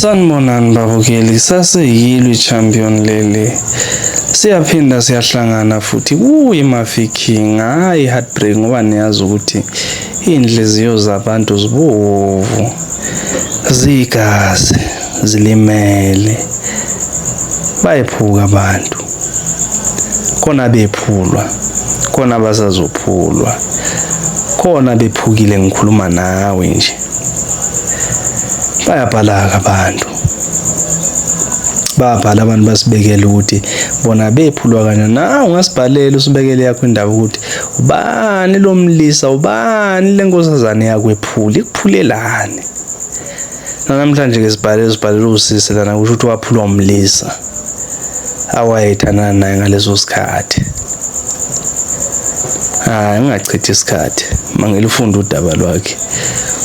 Sanibonani babukeli, saseyilo i-champion leli. Siyaphinda siyahlangana futhi kuyi Mafikeng, hayi heartbreak ngoba niyazi ukuthi iy'nhliziyo zabantu zibovu, ziyigazi, zilimele. Bayephuka abantu. Khona bephulwa, khona basazophulwa. Khona bephukile ngikhuluma nawe nje. Bayabhala-ke abantu. Babhala abantu basibekela ukuthi bona bephulwa kanjani. Nawe ungasibhalela usibekele yakho indaba ukuthi ubani lo mlisa, ubani le nkosazane yakwephula, ikuphulelani? Namhlanje ke sibhale sibhalele usisi lana kusho ukuthi waphulwa umlisa awayethandana naye ngaleso sikhathi. Hayi ngingachithi isikhathi mangilufunda udaba lwakhe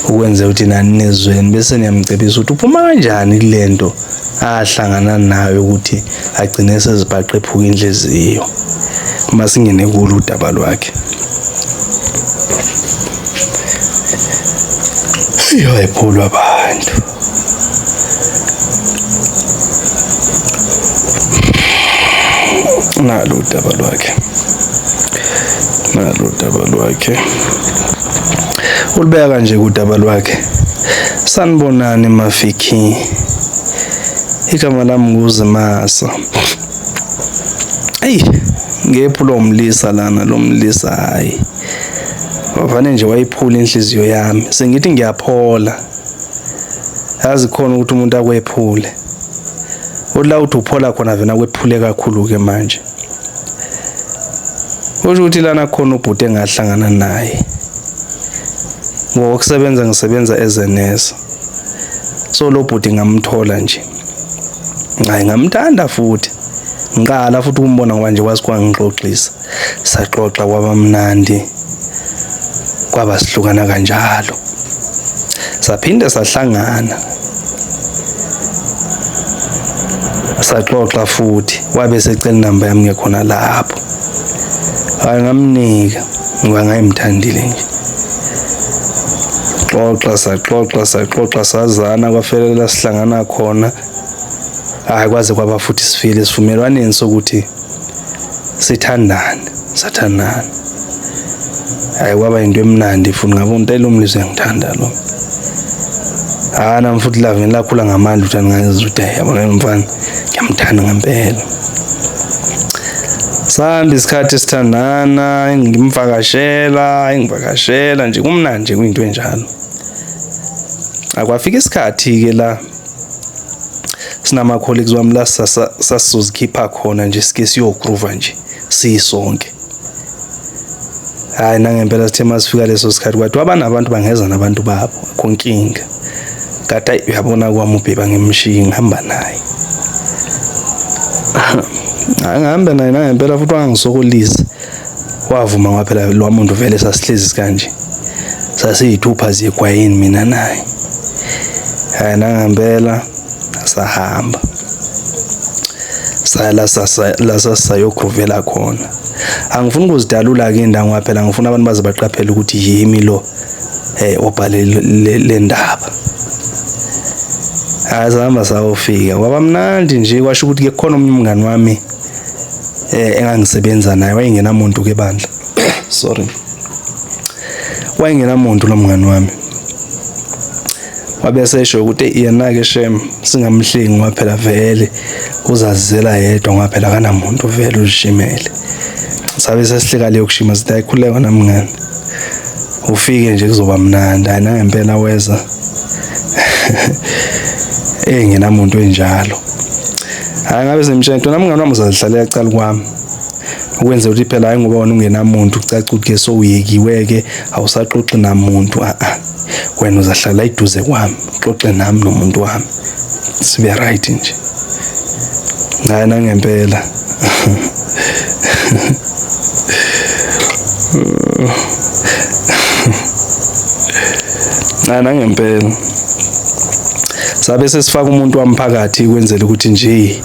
ukwenze ukuthi nani nizweni bese niyamcebisa ukuthi uphuma kanjani kule nto ahlangana nayo ukuthi agcine sezibhaqe ephuka inhliziyo. Masingene kulo udaba lwakhe. Iyoyephulwa abantu. Nalo udaba lwakhe. Nalo udaba lwakhe. Ulibeka kanje kudaba lwakhe. Sanibonani Mafiki. Igama lami nguZimasa. Eyi, ngephulwa umlisa lana lo mlisa hayi. Wavane nje wayiphula inhliziyo yami. Sengithi ngiyaphola. Yazi khona ukuthi umuntu akwephule. Uthi la uthi uphola khona vena kwephule kakhulu ke manje. Kusho ukuthi lana khona ubhuti engahlangana naye. Ngokusebenza ngisebenza as a nurse. So lo bhuti ngamthola nje. Hayi ngamthanda futhi. Ngiqala futhi ukumbona ngoba nje kwazi kwangixoxisa. Saxoxa kwaba mnandi. Kwaba sihlukana kanjalo. Saphinde sahlangana. Saxoxa futhi wabe secela inamba yami ngekhona lapho. Hayi ngamnika ngoba ngayimthandile nje. Xoxa saxoxa saxoxa sazana kwafelela sihlangana khona. Hayi kwaze kwaba futhi sifile esivumelwaneni sokuthi sithandane, sathandana. Hayi kwaba into emnandi futhi ngabona ukuthi lo mlisa uyangithanda lo. Hayi nami futhi love lakhula ngamandla ukuthi angingazwa ukuthi hayi yabona lo mfana ngiyamthanda ngempela. Sahamba isikhathi sithandana, ngimvakashela, engivakashela nje kumnandi nje kuyinto enjalo. Akwafika isikhathi-ke la sinama-colleagues wami la sasizozikhipha khona nje sike siyogruva nje sisonke. Hhayi nangempela sithe masifika leso sikhathi kwathiwa banabantu bangeza nabantu babo akho nkinga. Kade ayi uyabona kwami ubheba ngimshiye ngihamba naye. Hayi ngihamba naye nangempela futhi wangisokolisa. Wavuma ngoba phela lo muntu vele sasihlezi kanje. Sasiyithupha zigwayini mina naye. Hayi nangempela sahamba. Saya la sasayogruvela khona. Angifuni ukuzidalula-ke indawo ngoba phela ngifuna abantu baze baqaphele ukuthi yimi lo obhale le ndaba. Hayi sahamba sayofika kwaba mnandi nje kwasho ukuthi ke khona omunye umngani wami engangisebenza naye wayengenamuntu ke bandla. Sorry. Wayengenamuntu lo mngani wami. Wabe esesho ukuthi yena-ke shem singamhlengi ngoba phela vele uzazizela yedwa ngoba phela akanamuntu vele uzishimele. Sabe sesihleka leyo kushima sithi hayi khululeka mngani. Ufike nje kuzoba mnandi. Hayi nangempela weza engenamuntu enjalo. Hayi ngabe semtshela nto nami mngani wami uzazihlalela ecala kwami. Ukwenza ukuthi phela hayi ngoba wena ungenamuntu kucaca ukuthi ke sowuyekiwe-ke awusaxoxi namuntu a-a. Wena uzahlala eduze kwami, uxoxe nami nomuntu wami. Sibe right nje. Hayi nangempela. Hayi nangempela. Sabe sesifaka umuntu wami phakathi kwenzela ukuthi nje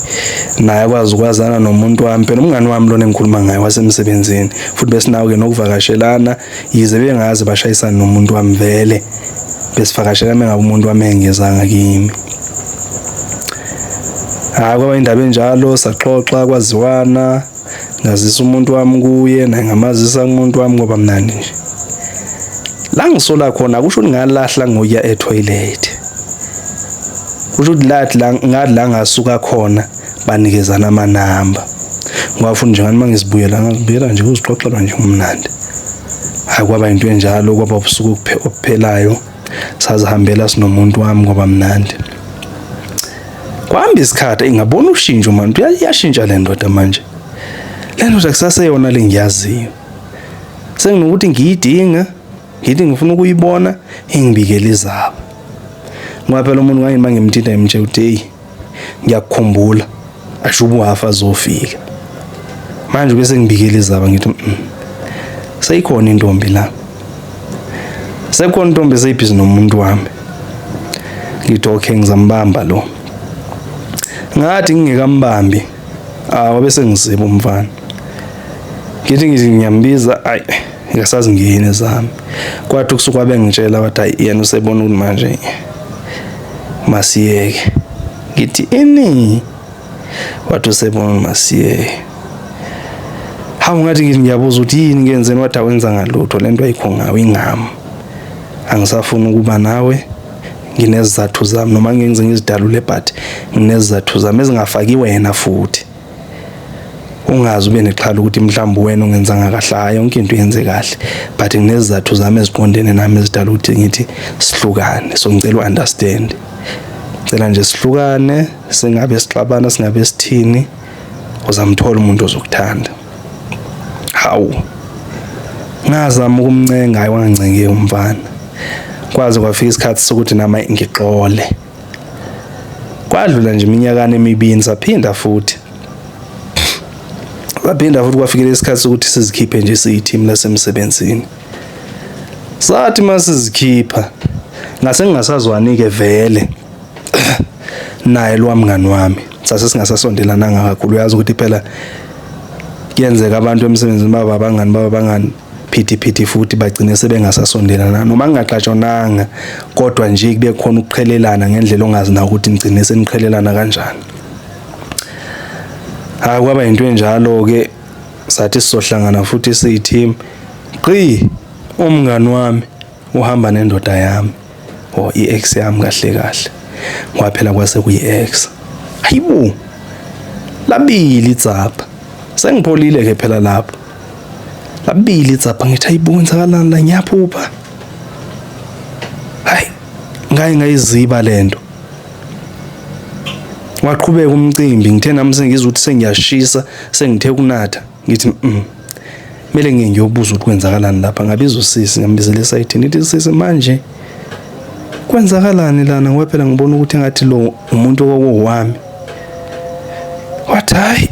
naye akwazi ukwazana nomuntu wami. Phela umngani wami lona engikhuluma ngaye wasemsebenzini futhi besinawo-ke nokuvakashelana yize bengaze bashayisane nomuntu wami vele besivakashela mengabe umuntu wami engezanga kimi. Hayi, kwaba indaba enjalo, saxoxa kwaziwana, ngazisa umuntu wami kuye, naye ngamazisa kumuntu wami, ngoba mnandi nje. La ngisola khona kusho ukuthi ngalahla ngokuya e-toilet. Kusho ukuthi lathi la ngathi la ngasuka khona banikezana amanamba. Ngoba futhi nje ngathi uma ngizibuyela ngazibuyela nje kuzixoxelwa nje kumnandi. Hayi, kwaba into enjalo, kwaba ubusuku obuphelayo. Sazihambela sinomuntu wami, kwaba mnandi. Kwahamba isikhathi, ngabona ushintsho manje, iyashintsha le ndoda manje. Le ndoda kusaseyona le ngiyaziyo. Senginokuthi ngiyidinga, ngithi ngifuna ukuyibona, ingibikele izaba. Ngoba phela umuntu ngangini uma ngimthinta ngimtshela ukuthi hey, ngiyakukhumbula, asho ubuhafu azofika. Manje bese ngibikele izaba ngithi seyikhona intombi la. Sekukhona intombi eseyibhizi nomuntu wami. Ngithi okay, ngizambamba lo. Ngathi ngingekambambi, wabe sengiziba umfana. Ngithi ngiyambiza, ayi ngasazi ngiyini zami. Kwathi kusuka bengitshela wathi hayi yena usebona ukuthi manje masiyeke. Ngithi ini? Wathi usebona masiyeke. Hawu, ngathi ngithi ngiyabuza ukuthi yini ngenzeni, wathi awenza ngalutho, lento ayikho ngawe ingami. Angisafuni ukuba nawe, nginezizathu zami, noma ngenze ngizidalule but nginezizathu zami ezingafaki wena futhi. Ungazi ube nexhala ukuthi mhlawumbe wena ungenzanga kahle, hayi yonke into uyenze kahle, but nginezizathu zami eziqondene nami ezidala ukuthi ngithi sihlukane. So ngicela u-understand, ngicela nje sihlukane, singabe sixabana, singabe sithini, uzamthola umuntu ozokuthanda. Hawu, ngazama ukumncenga, hayi wangancengeki umfana. Kwaze kwafika isikhathi sokuthi nami ngixole. Kwadlula nje iminyakana emibini, saphinda futhi kwafikela isikhathi sokuthi sizikhiphe nje siyi-team lasemsebenzini. Sathi masizikhipha ngase ngingasazwani-ke vele naye lo mngani wami, sase singasasondelananga kakhulu. Uyazi ukuthi phela kuyenzeka abantu emsebenzini baba abangani, baba abangani phithi phithi, futhi bagcine sebengasasondelana noma ngingaxatshonanga, kodwa nje kube khona ukuqhelelana ngendlela ongazi na ukuthi nigcine seniqhelelana kanjani. Hayi, kwaba into enjalo-ke, sathi sizohlangana futhi siyi-team. Qi umngani wami uhamba nendoda yami, or i-ex yami kahle kahle, ngoba phela kwase kuyi-ex. Hayibo, labili idzapha, sengipholile-ke phela lapho. Labili idzapha, ngithi hayibo, kwenzakalani la, ngiyaphupha. Hayi, ngaye ngayiziba lento. Waqhubeka umcimbi, ngithe nami sengizwa ukuthi sengiyashisa, sengithe kunatha, ngithi kumele ngiye ngiyobuza ukuthi kwenzakalani lapha. Ngabiza usisi, ngambizela esayithini, ngithi sisi manje kwenzakalani lana, ngoba phela ngibona ukuthi engathi lo umuntu okowami. Wathi hayi,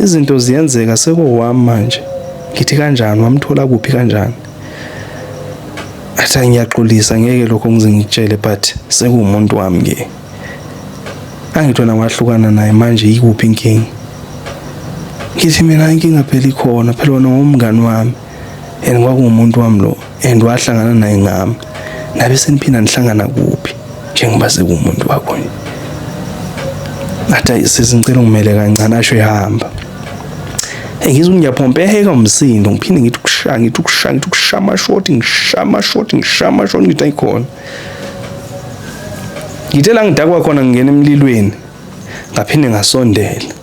izinto ziyenzeka, sekowami manje. Ngithi kanjani, wamthola kuphi kanjani? Athi ngiyaxolisa, ngeke lokho ngize ngikutshele, but sekuwumuntu wami ke. Angithi wena wahlukana naye, manje yikuphi inkinga? Ngithi mina inkinga phela ikhona, phela wena ungumngani wami and kwakuwumuntu wami lo, and wahlangana naye ngami, nabe seniphinda nihlangana kuphi njengoba sekuwumuntu wakho nje? Athi ayi sisi, ngicela ungimele kancane, asho ehamba. Ngizwe ngiyaphompeheka umsindo, ngiphinde ngithi ukushaya, ngithi ukushaya, ngithi ukushaya amashoti, ngishaya amashoti, ngishaya amashoti, ngithi ayikhona. Ngithe la ngidakwa khona ngingena emlilweni, ngaphinde ngasondela,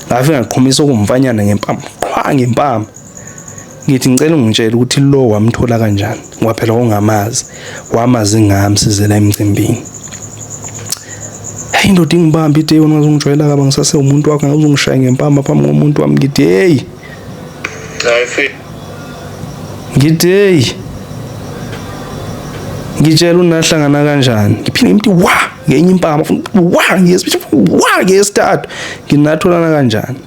ngafike ngaqhumisa okumfanyana ngempama, qhwa ngempama. Ngithi ngicela ungitshele ukuthi lo wamthola kanjani, ngoba phela wawungamazi, wamazi ngami sizela emcimbini. Hayi indoda ingibambe ithi wena ungizongijwayela kabi, ngisase umuntu wakho, ngizongishaya ngempama phambi komuntu wami. Ngithi hey, ngithi hey, ngitshela unahlangana kanjani. Ngiphinde ngithi wa ngenye impama, wa ngesibili, wa ngesithathu, nginatholana kanjani?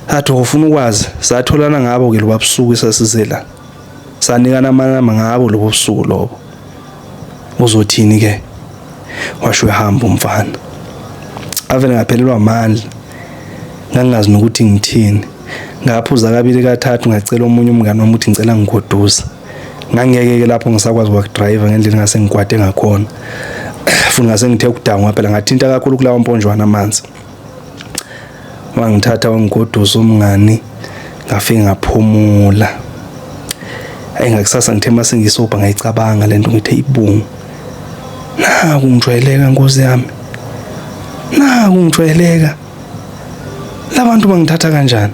Athi ufuna ukwazi, satholana ngabo ke loba busuku esasizela, sanikana amanamba ngabo lobo busuku lobo. Uzothini ke? Washo ehamba umfana. Avele ngaphelelwa amandla, ngangingazi nokuthi ngithini. Ngaphuza kabili kathathu, ngacela omunye umngane wami ukuthi ngicela ngigodusa. Ngangeke ke lapho ngisakwazi ukudrayiva ngendlela engase ngikwate ngakhona. Futhi ngase ngithe ukudangwa phela ngathinta kakhulu kulawa mponjwana amanzi. Wangithatha wangigodusa umngani ngafike ngaphumula. Ayi ngakusasa ngithe mase ngisobha ngayicabanga lento ngithe ibungu. Naku ngijwayeleka nkosi yami. Naku ngijwayeleka. Labantu bangithatha kanjani?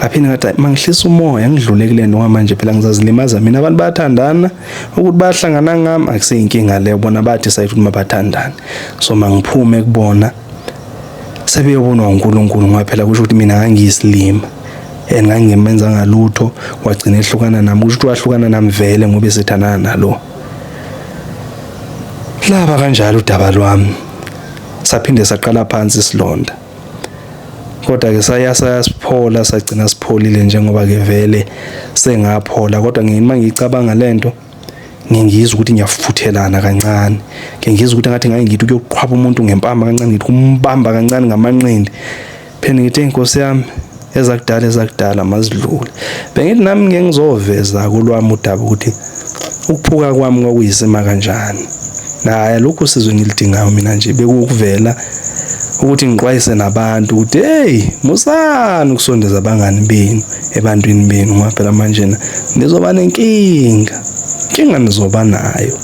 Ngaphinde ngathi mangihlisa umoya ngidlule kule nto manje phela ngizazilimaza mina abantu bayathandana ukuthi bayahlangana ngami akuseyinkinga leyo bona bathi sayithi ukuthi mabathandane so mangiphume kubona sebeyobonwa uNkulunkulu ngoba phela kusho ukuthi mina ngangiyisilima and ngangingemenza ngalutho wagcina ehlukana nami kusho ukuthi wahlukana nami vele ngoba esethandana nalo laba kanjalo udaba lwami saphinde saqala phansi isilonda kodwa ke saya sayasiphola sagcina sipholile njengoba ke vele sengaphola kodwa ngima ngicabanga lento ngingizwa ukuthi ngiyafuthelana kancane ngingizwa ukuthi ngathi ngaye ngithi ukuyoqhwaba umuntu ngempama kancane ngithi kumbamba kancane ngamanqindi phela ngithi inkosi yami ezakudala ezakudala mazidlule bengithi nami ngeke ngizoveza kulwami udaba ukuthi ukuphuka kwami kwakuyisima kanjani naye lokhu sizwe ngilidingayo mina nje bekukuvela ukuthi ngixwayise nabantu ukuthi hey musani ukusondeza abangani benu ebantwini benu ngoba phela manje nizoba nenkinga inkinga nizoba nayo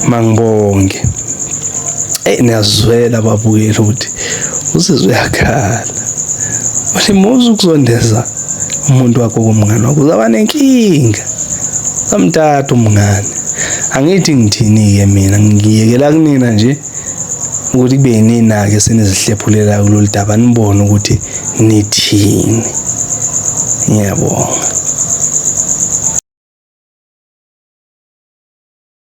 mangibonge Ey niyazwela babukeli ukuthi usizwe uyakhala. Uthi musa ukuzondeza umuntu wakho kumngane wakho uzaba nenkinga. Samthatha umngane. Angithi ngithini-ke mina ngiyekela kunina nje ukuthi kube yinina-ke senizihlephulela kulolu daba nibone ukuthi nithini. Ngiyabonga.